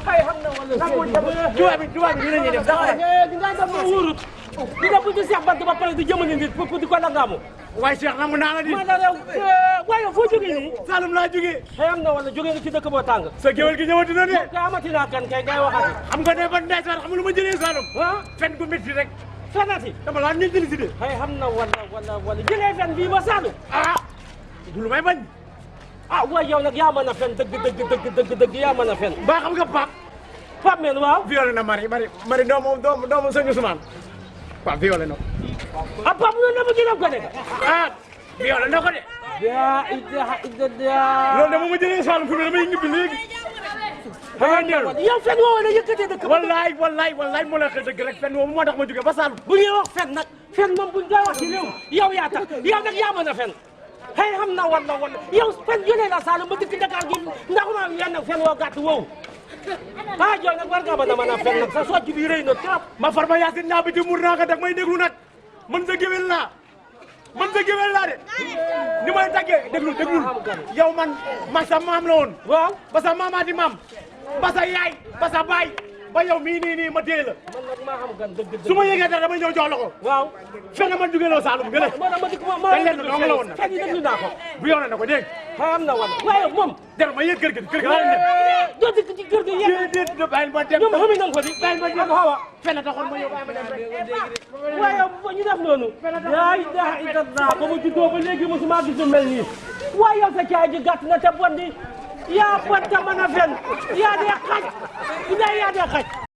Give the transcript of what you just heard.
kay xam na wala tubaab bi ñu la ñuy def dara dina dem ma wóorut dina bu di Cheikh Bant ba pare di jëmale nit pour di ko langaamu waaye Cheikh nangu naa la di ma la rew waaye foo jógee nii Saloum laa jógee xam na wala jógee nga ci dëkk boo tàng sa géwél gi ñëwati na de kay amati naa kan kay ngay waxati xam nga ne ban ndeysaan xam lu ma jëlee Saloum fen gu métti rek fenati dama laa ñu jëli si de xam na wala jëlee fen bii ba Saloum du lu may bañ waaye yow nag yaa mën a fen dëgg yaa mën a fen ba xam nga Pape men waaw violé na Marie doomu sëñ Ousmane Pape violé na Pape noonu na ma gën a ko de violé na ko de yaa ilaha illallah loolu de moom ma jëlee Saloum fi mu ne damay ñibbi léegi da ngay dellu yow fen woo la yëkkatee dëkk wallaay moo la xëy dëgg rek fen woowu moo tax ma jógee ba Saloum bu ñuy wax fen nag fen moom buñ koy wax ci réew yow yaa tax yow nag yaa mën a fen xam na wala yow fen jëlee la Saloum ba dëkk Dakar gi ndax ma yenn fen woo gàtt woowu jooy nag war nga mën a fen nag sa socc bi rëy na trop ma farma yaasin naa bi ci mur naa ko dag may déglu nag man sa géwél laa de ni may tàggee déglul yow man sa maam la woon waaw ba sa maamaati maam ba sa yaay ba sa baay ba yow mii nii ma téye la man nag maa xam gan dëgg su ma yëgee dara damay ñëw jox la ko waaw fekk man jugee loo Saloum gële dañ leen dong la woon nag fen yi déglu naa ko bu yow na ko dégg xam na wala waaye moom dara ma yëg kër ga laa leen dem doo dëkk ci kër gi déedéet bàyyil ma dem ñoom xami nañ ko di bàyyil ma dem xawa fenn taxoon ma ñëw bàyyi ma dem rek waaye ñu def noonu yaa ilaha illallah ba ma juddoo ba léegi mosuma gis lu mel nii waaye yow sa caay ji gàtt na te bon di yaa bon te mën a fen yaa dee xaj yaa dee xaj